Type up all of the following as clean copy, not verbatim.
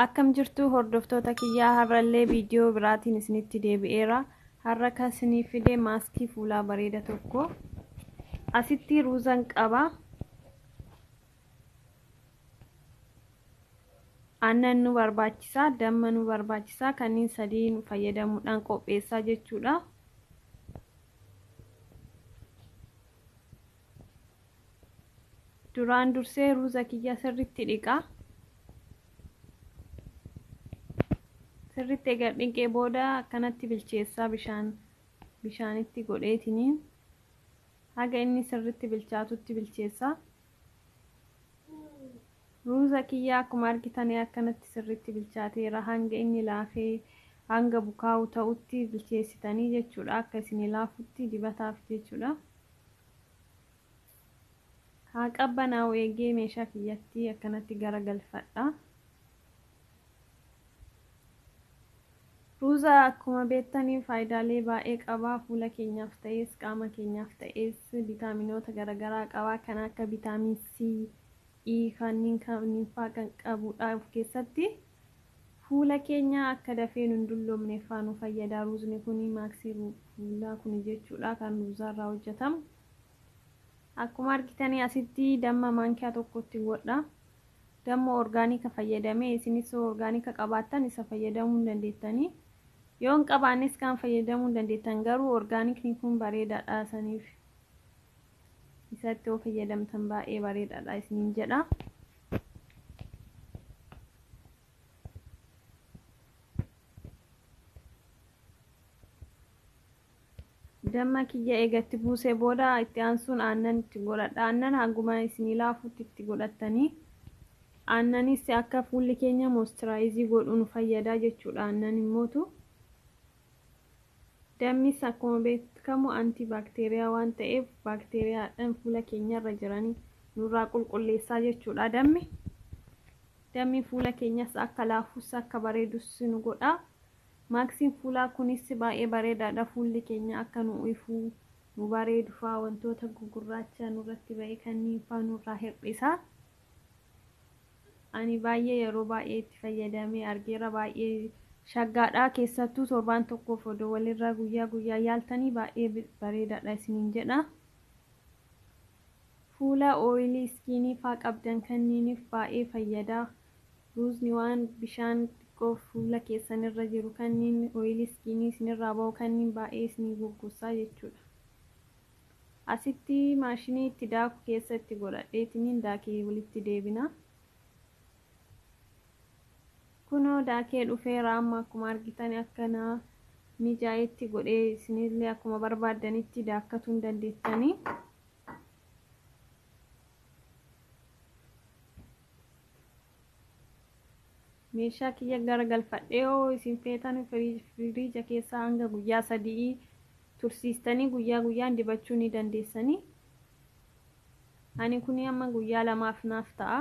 Akkam jirtu hordoftoota kiyyaa, har'allee viidiyoo biraatiin isinitti deebi'eera. Har'a kan isiniif fide maaskii fuulaa bareeda tokko. Asitti ruuzan qaba. Aannan nu barbaachisa, damma nu barbaachisa, kanneen sadiin fayyadamuudhaan qopheessaa jechuudha. Duraan dursee ruuza kiyya sirritti dhiqa. Sirritti egaa dhiqee booda akkanatti bilcheessaa bishaanitti godheetiniin haga inni sirritti bilchaatutti bilcheessa. Ruuza kiyya akkuma argitan akkanatti sirritti bilchaateera. Hanga inni laafee hanga bukaa'u ta'utti bilcheessitanii jechuudha. Akka isin laafutti dibataaf jechuudha. Haa qabbanaa'u eegee meeshaa kiyyatti akkanatti garagalfadha. Ruuza akkuma beektanii faayidaalee baay'ee qaba. Fuula keenyaaf ta'es qaama keenyaaf ta'es viitaaminoota garaagaraa qaba. Kan akka viitaamin C, E kanneen fa'aa kan qabudha of keessatti. Fuula keenya akka dafee nun dulloomneef fa'aa nu fayyada. Ruuzni kun maaksii fuulaa kun jechuudha kan ruuzaarraa hojjetamu. Akkuma argitanii asitti damma maankiyaa tokkotti godha. Damma orgaanika fayyadamee, isinis orgaanika qabaattan isa fayyadamuu hin dandeettanii. Yoo hin qabaannes kan fayyadamuu hin dandeettan, garuu orgaanikni kun bareedaadha, saniif isatti yoo fayyadamtan baay'ee bareedaadha isiniin jedha. Damma kiyya eegatti buusee booda itti aansuun aannan itti godhadha. Aannan hanguma isinii laafutti itti godhattanii, aannanis akka fuulli keenya moisturaayizii godhu nu fayyada jechuudha. Aannan immootu dammis akkuma beekamu anti baakteeriyaa waan ta'eef baakteeriyaadhaan fuula keenyarra jiranii nurraa qulqulleessaa jechuudha dammi. Dammi fuula keenyas akka laafus akka bareedus nu godha. Maaksiin fuulaa kunis baay'ee bareedaadha. Fuulli keenya akka nu ifuu nu bareedu fa'aa, wantoota gugurraacha nurratti ba'e kanneen fa'aa nurraa hir'isa. Ani baay'ee yeroo baay'ee itti fayyadamee argeera, baay'ee shaggaadha. Keessattuu torbaan tokkoof odoo walirraa guyyaa guyyaa yaaltanii baay'ee bareedaadha isiniin jedha. Fuula ooyilii iskiinii fa'aa qabdan kanniiniif baay'ee fayyada. Ruuzni waan bishaan xiqqoo fuula keessanirra jiru kanneen ooyilii iskiinii isinirraa ba'u kanneen baay'ee isinii goggossaa jechuudha. Asitti maashinii itti daaku keessa itti godhadheetiniin daakee walitti deebina. Kunoo daakee dhufeera. Amma akkuma argitan akkana mijaa'etti godhee, isinillee akkuma barbaaddanitti daakkatuu hin dandeettanii. Meeshaa kiyya garagalfadhee, yoo isin feetan firiija keessaa hanga guyyaa 3 tursiistanii guyyaa guyyaan dibachuu ni dandeessanii. Ani kuni amma guyyaa 2f naaf ta'a.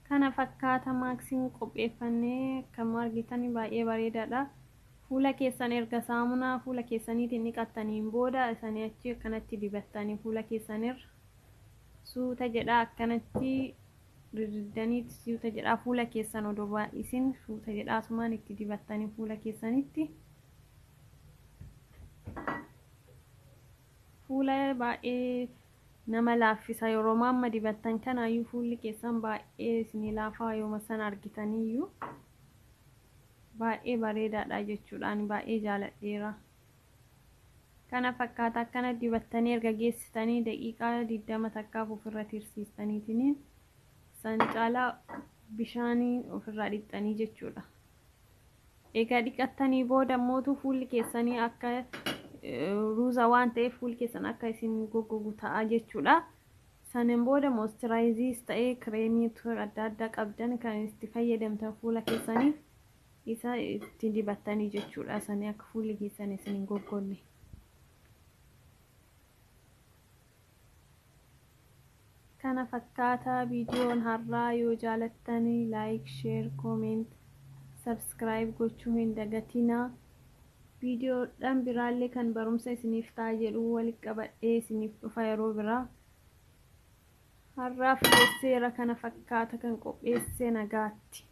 Kana fakkaata maaksiin qopheeffannee, akkuma argitan baay'ee bareedaadha. Fuula keessan erga saamunaa fuula keessaniitiin dhiqattaniin booda isanii achi akkanatti dibattanii fuula keessanirra suuta jedhaa akkanatti rirriddanii, suuta jedhaa fuula keessan odoo baay'isin, suuta jedhaa asumaan itti dibattanii fuula keessanitti. Fuula baay'ee nama laaffisa. Yeroo amma dibattan kanaayyuu fuulli keessan baay'ee isinii laafaa, yooma sana argitaniiyyuu baay'ee bareedaadha jechuudha. Ani baay'ee jaaladheera. Kana fakkaata. Akkana dibattanii erga geessitanii daqiiqaa 20 takkaaf ofirra tursiistaniitiin san caalaa bishaanii ofirraa dhiqxanii jechuudha. Egaa dhiqattanii booda mootu fuulli keessanii akka ruuza waan ta'eef fuulli keessan akka isin goggogu ta'a jechuudha. Sanin booda moisturaayiziis ta'ee kireemii adda addaa qabdan kan itti fayyadamtan fuula keessaniif isa itti dibattanii jechuudha. Sanii akka fuulli keessan isin hin goggogne. Kana fakkaata viidiyoon har'aa. Yoo jaalattanii like, share, comment, subscribe gochuu hin dagatinaa. Viidiyoodhaan biraallee kan barumsa isiniif ta'a jedhu walitti qabadhee isiniif dhufa yeroo biraa. Har'aaf seera kana fakkaata kan qopheesse nagaatti.